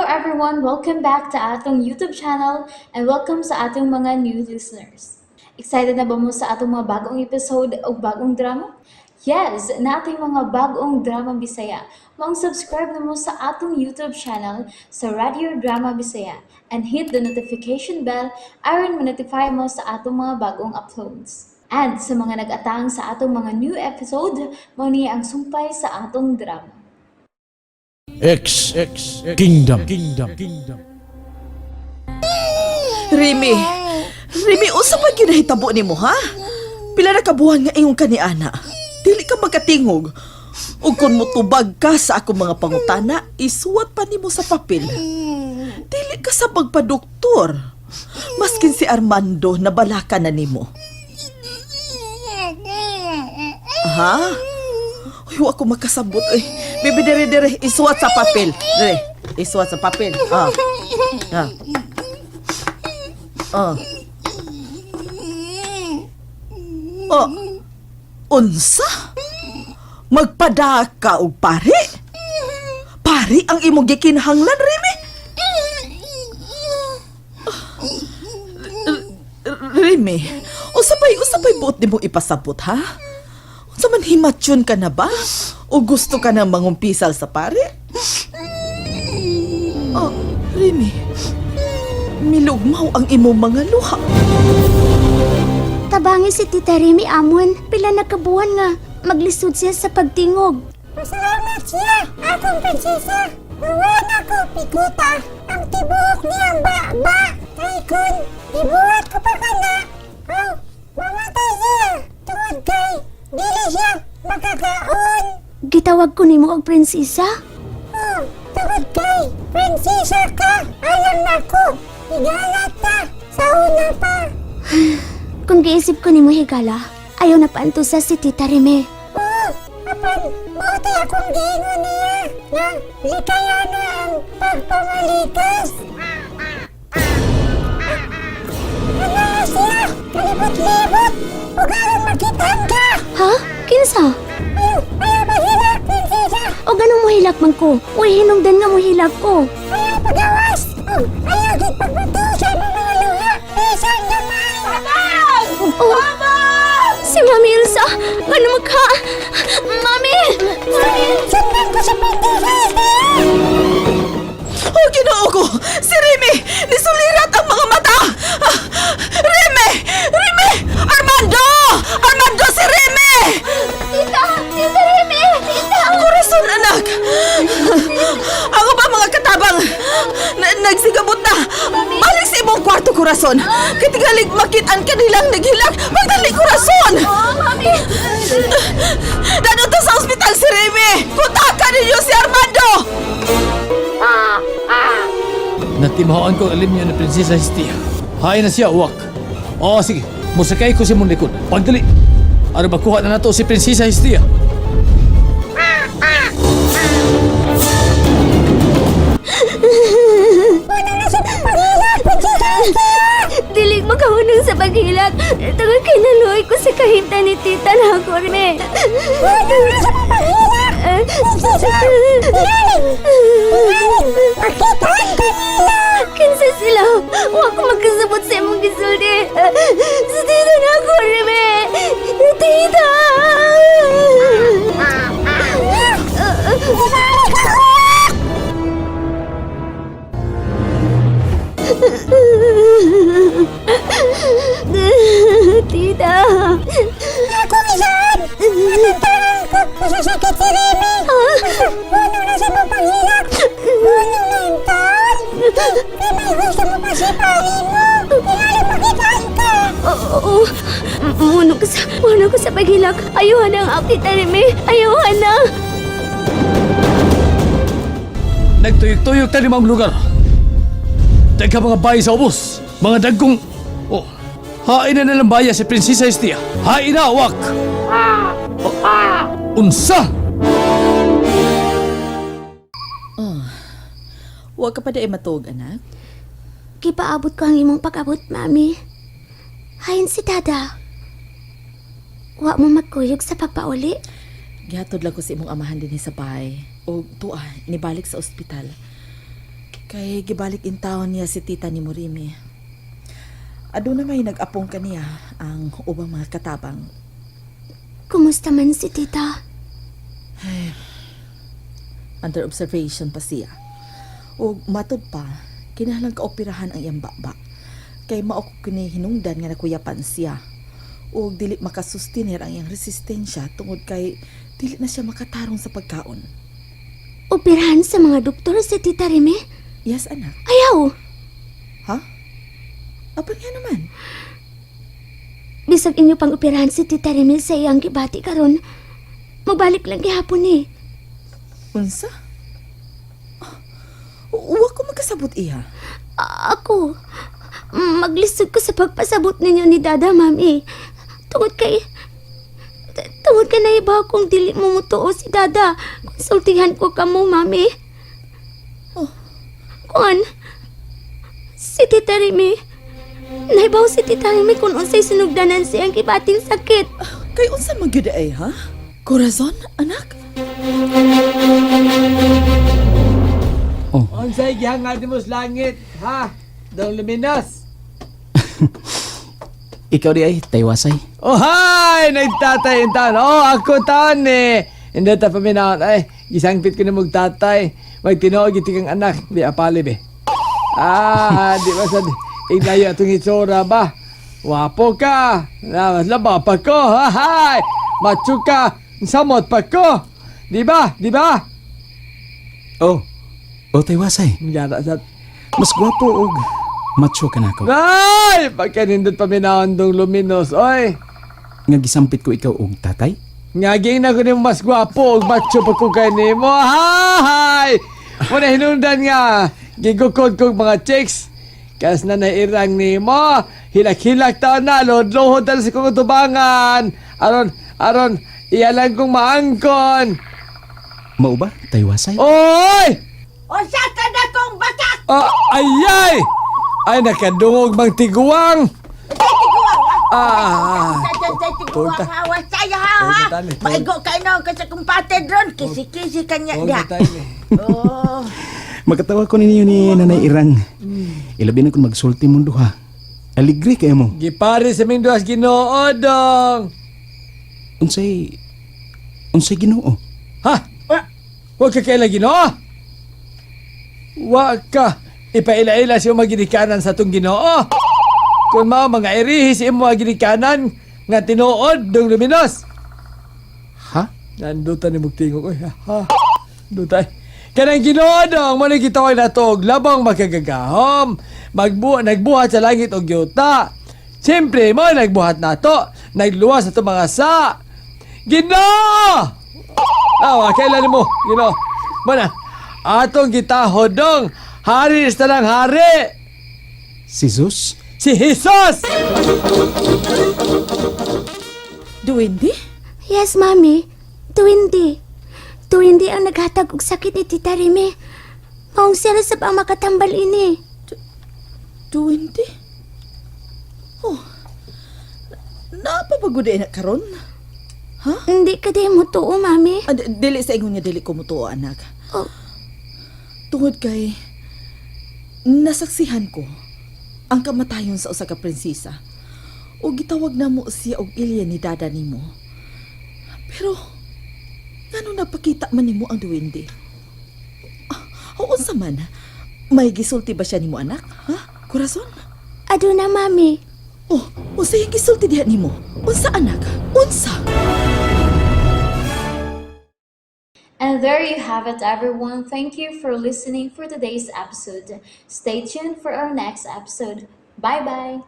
everyone! Welcome back to atong YouTube channel and welcome sa atong mga new listeners. Excited na ba mo sa atong mga bagong episode o bagong drama? Yes, nating mga bagong drama Bisaya. Maong subscribe na mo sa atong YouTube channel sa Radio Drama Bisaya and hit the notification bell aron ma-notify mo sa atong mga bagong uploads. And sa mga nag-atang sa atong mga new episode, mao ni ang sumpay sa atong drama. X X Kingdom Kingdom Kingdom. Remy! Remy, unsa pa ginahitabo nimo, ha? Pila na kabuhan nga ingon ka ni ana. Dili ka magkatingog. Ug kung mutubag ka sa akong mga pangutana, isuwat pa nimo sa papel. Dili ka sa pagpadoktor. Maskin si Armando nabalaka na nimo. Ha? Uy, wa ko makasabot. Uy, bebe, dere, dere, isuwat sa papel. Dere, isuwat sa papel. Ah. Ah. Ah. Oh. Unsa? Magpadaka og pare? Pare ang imong gikinahanglan, Remy? Remy, unsa pay buot nimo ipasabot, ha? Unsa man himatyon ka na ba? O gusto ka na mangumpisal sa pare? Oh, Remy, milugmaw ang imong mga luha. Tabangi si Tita Remy amon, pila na kabuhan nga maglisod siya sa pagtingog. Pasalamat siya, akong prinsesa. Nawan ako pikuta ang tibuok niyang ba-ba. Kay kun, ibuhat ko pa ka na. Aw, mamatay siya. Tungod kay, dili siya makakaon. Gitawag ko nimo og prinsesa. Oh, tungod kay, prinsesa ka. Alam na ko, higalat ka sa una pa. Kung giisip ko nimo higala, ayaw na paantusa si Tita Remy. Oh, apan, mauti akong giingon niya nga likaya na ang pagpamalikas. Ano siya? Kalibot-libot! Ug aron makitaan ka! Ha? Kinsa? Ayaw, ayaw maghilak, prinsesa! O ganong mohilak man ko? Uy, hinungdan nga mohilak ko. Ayaw pagawas! Ug ayaw gid pagbuto sa imong mga luha! Bisan gamay! Tabang! Oh, si Mami Elsa! Ano magka? Mami! Mami! Sundan ko sa prinsesa! Oh, Ginoo ko! Si Remy! Nisulirat ang mga mata! Ah, Remy! Remy! Armando! Armando, si Remy! Tita! Tita Remy! Tita! Corazon, anak! Ako ba mga katabang? Nagsigabot na! Balik sa imong kwarto, Corazon! Katigalig makitaan ka nilang naghilak! Magdali, Corazon! Oh, Mami! Dano to sa ospital si Remy! Kontakan ninyo si Armando! Natimahaan ko ang alim niya ni Prinsesa Hestia. Hain na siya, uwak. Oo, sige. Musakay ko si mong likod. Pagdali. Aron makuha na nato si Prinsesa Hestia. Una na sa paghilak, prinsesa! Dili makahunong sa paghilak. Tungod kay naluoy ko sa kahimta ni Tita na ako, Remy. Una na sa paghilak! Prinsesa! Tingaling! Tingaling! Makitaan ka nila! Kinsa sila? Wa ko magkasabot sa imong gisulti. Sa tita na ako, Remy. Tita! Tita! Akong isaan! Matantangan ko! Masasakit si Remy! Puno na sa mong panghilak! Puno na yung taon! Kay may gusto mo pa si pari mo! Tingaling makitaan ka! Oo. Muno ko sa paghilak. Ayaw na ang Tita Remy. Ayaw na. Nagtuyok-tuyok tayo mga lugar. Dagka mga bahay sa ubos. Mga dagkong... Oh, hain na nilang baya si Prinsesa Hestia. Hain na, uwak! Oh, unsa! Huwag ka pa di matuog, anak. Gipaabot ko ang imong pag-abot, Mami. Hain si Dada. Wa mo magkuyog sa pagpauli. Gihatod lang ko sa imong amahan dinhi sa bahay. O tuwa, nibalik sa ospital. Kay gibalik in town niya si tita ni Morimi. Aduna may nag-apong kaniya ang ubang mga katabang. Kumusta man si tita? Under observation pa siya. Ug matod pa, kinahanglan kaoperahan ang iyang baba. Kay mao ko kini hinungdan nga nakuyapan siya. Ug dili makasustiner ang iyang resistensya tungod kay dili na siya makatarong sa pagkaon. Operahan sa mga doktor si Tita Remy? Yes, anak. Ayaw! Ha? Apan nga naman. Bisag inyo pang operahan si Tita Remy sa iyang gibati karon. Magbalik lang gihapon eh. Unsa? Ah, wa ko makasabot iha. Ako, maglisod ko sa pagpasabot ninyo ni Dada, Mami. Tungod kay... Tungod kay naiba kung dili mo mutuo si Dada. Konsultihan ko kamo, Mami. Oh. Kuan, si Tita Remy. Naibaw si Tita Remy kung unsay sinugdanan siyang gibating sakit. Kay unsa man gyud ay ha? Corazon, anak? Unsay gihangad mo sa langit, ha? Dong luminas. Ikaw di ay, Taywasay. Oh, hi! Nagtatay yung taon. Oh, ako taon eh. Hindi ta paminaon. Ay, gisangpit ko na magtatay. Magtinuog iti kang anak. Di apali be. Ah, di ba sa... Iglayo atong itsura ba? Wapo ka. Na, mas laba pa ko. Hay! Macho ka. Samot pa ko. Di ba? Di ba? Oh, oh Taywasay. Yara sa... Mas gwapo og macho ka nako. Ay! Pagkanindot paminaon dong luminos. Oy! Nga gisampit ko ikaw og tatay? Ngaging na ko nimo mas gwapo ug macho pa ko kay nimo. Hay! Muna hinungdan nga gigukod kog mga chicks. Kas na nairang nimo, hilak-hilak taon na, lohod-lohod na sa kong tubangan. Aron, aron, iyalang kong maangkon. Mao ba, Taywasay? Oy! Unsa ka na kong bakak? Ah, ayay! Ay, nakadungog mang tiguang. Say tiguang ha? Ah, Say tiguang Punta. ha? Wasay ha ha? Punta ni, punta. Maigo ka na ka sa kumpatid ron. Kisi-kisi ka niya Huwag diha. na tayo eh. Oh. Makatawa ko ninyo ni Nanay Irang. Ilabi na kung magsulti mong duha. Aligre kayo mo. Gipare sa ming duhas Ginoo dong. Unsay unsay Ginoo? Ha? Huwag ka kaila Ginoo. Wa ka ipaila-ila sa iyong ginikanan sa atong Ginoo. Kung mao mga irihi sa imong mga ginikanan nga tinuod dong luminos. Ha? Nandutan ni mugtingog oy. Ha. Dutay. Kanang Ginoo dong mo ni gitawag nato og labang makagagahom. Nagbuhat sa langit og yuta. Siyempre, mo nagbuhat nato. Nagluwas ato mga sa. Ginoo! Awa, kailan mo? Ginoo. Mana, atong gitahod dong. Hari sa tanang hari. Si Zeus? Si Jesus! Duwende? Yes, Mami. Tuwindi. Tuwindi ang naghatag og sakit ni Tita Remy. Maong sila sab ang makatambal ini. Duwende? Oh. Napapagod na karon? Hindi ka di mo tuo, Mami. Ah, dili sa ingon nga dili ko mutuo, anak. Oh. Tungod kay nasaksihan ko ang kamatayon sa usa ka prinsesa. O gitawag na mo siya og ilya ni dada nimo. Pero ngano napakita man nimo ang duwende? Ah, o unsa man? May gisulti ba siya nimo anak? Ha? Corazon? Aduna, Mami. Oh, unsa yung gisulti diha nimo? Unsa anak? Unsa? And there you have it, everyone. Thank you for listening for today's episode. Stay tuned for our next episode. Bye bye.